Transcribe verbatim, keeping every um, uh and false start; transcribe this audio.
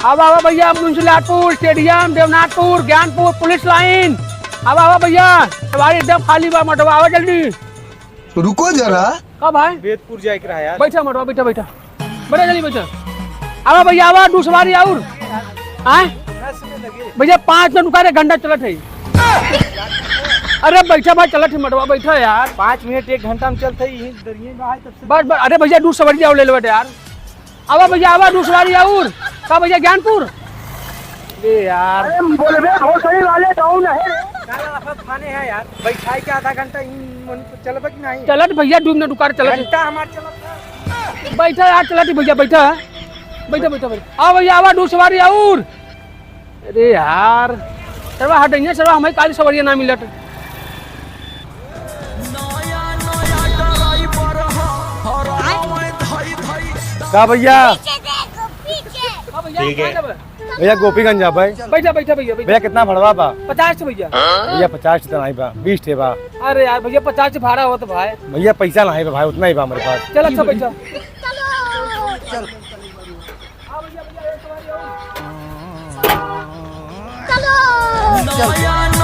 अब आवा भइया, मुंसलापुर, स्टेडियम, देवनाथपुर, ज्ञानपुर, पुलिस लाइन। अब आवा भइया, सवारी एकदम खाली बा, मटवा आवा जल्दी। रुको जरा। का भाई? बेदपुर जाए के रहा यार। बैठा मटवा, बैठा, बैठा। बैठा जल्दी बैठा। आवा भइया, आवा, दू सवारी और। आए? भइया, पाँच मिनट रुका रे, घंटा चलत है। अरे बैठा भाई, चलत है मटवा, बैठा यार। पाँच मिनट, एक घंटा में चलत है, यहीं दरिये में आए तब से। बस, बस, अरे भइया, दू सवारी और ले लो यार। आवा भइया, आवा, दू सवारी और। का भइया, ज्ञानपुर? ए यार। अरे, बोलबे, भोसड़ी वाले, तो नहीं रे। काला लफा थाने है यार, बैठाई के आधा घंटा ही मन को चलबे कि नहीं? चलत भइया, दू मिनट रुका रे, चलत। घंटा हमार चलत है। बैठा यार, चलत भइया, बैठा। बैठा, बैठा, बैठा। आवा भइया, आवा, दू सवारी और। अरे यार, सरवा हटइया, सरवा, हमें काली सवरिया ना मिलत। का भइया? पीछे देखो, पीछे। हाँ भइया, ठीक है। कहाँ जाबे? भइया, गोपीगंज जाबे। बैठा, बैठा भइया, बैठा। भइया, कितना भड़वा बा? पचास ठे भइया। भइया, पचास ठे तो नाहीं बा, बीस ठे बा। अरे यार भइया, पचास ठे भाड़ा होत भाई। भइया, पैसा नाहीं बा भाई, उतना ही बा हमरे पास। चल, अच्छा, बैठा। चलो। हाँ भइया, भइया, एक सवारी और। चलो।